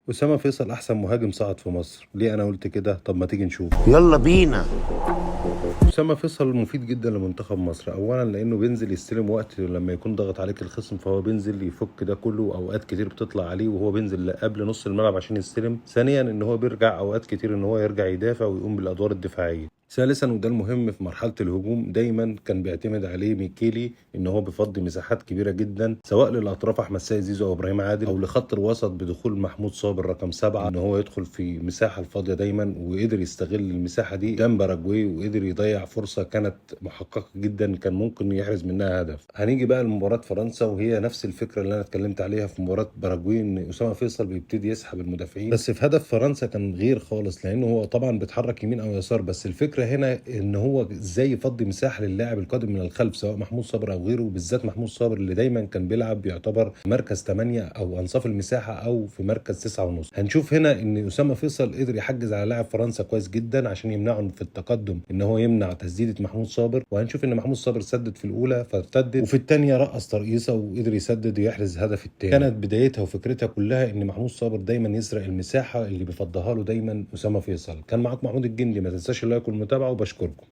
أسامة فيصل أحسن مهاجم صعد في مصر. ليه أنا قلت كده؟ طب ما تيجي نشوف. يلا بينا. أسامة فيصل مفيد جدا لمنتخب مصر، أولا لأنه بينزل يستلم وقت لما يكون ضغط عليك الخصم، فهو بينزل يفك ده كله، وأوقات كتير بتطلع عليه وهو بينزل قبل نص الملعب عشان يستلم. ثانيا إن هو بيرجع أوقات كتير إن هو يرجع يدافع ويقوم بالأدوار الدفاعية. ثالثا وده المهم في مرحلة الهجوم، دايما كان بيعتمد عليه ميكيلي ان هو بيفضي مساحات كبيرة جدا، سواء للاطراف احمد سيد زيزو او ابراهيم عادل، او لخط الوسط بدخول محمود صابر رقم 7، ان هو يدخل في مساحة الفاضيه دايما، وقدر يستغل المساحة دي قدام باراجواي، وقدر يضيع فرصة كانت محققة جدا كان ممكن يحرز منها هدف. هنيجي بقى لمباراة فرنسا، وهي نفس الفكرة اللي انا اتكلمت عليها في مباراة باراجواي، ان اسامة فيصل بيبتدي يسحب المدافعين، بس في هدف فرنسا كان غير خالص، لانه هو طبعا بيتحرك يمين او يسار، بس الفكرة هنا ان هو ازاي يفضي مساحة للاعب القادم من الخلف، سواء محمود صابر او غيره، وبالذات محمود صابر اللي دايما كان بيلعب يعتبر مركز 8 او انصاف المساحة او في مركز 9.5. هنشوف هنا ان اسامة فيصل قدر يحجز على لاعب فرنسا كويس جدا عشان يمنعه في التقدم، ان هو يمنع تسديده محمود صابر. وهنشوف ان محمود صابر سدد في الاولى فارتدت، وفي الثانية رقص ترقيصه وقدر يسدد ويحرز هدف الثاني. كانت بدايتها وفكرتها كلها ان محمود صابر دايما يسرق المساحة اللي بيفضيها له دايما اسامة فيصل. كان معاكم محمود الجندي، ما تنساش ال like والمتابعة، وبشكركم.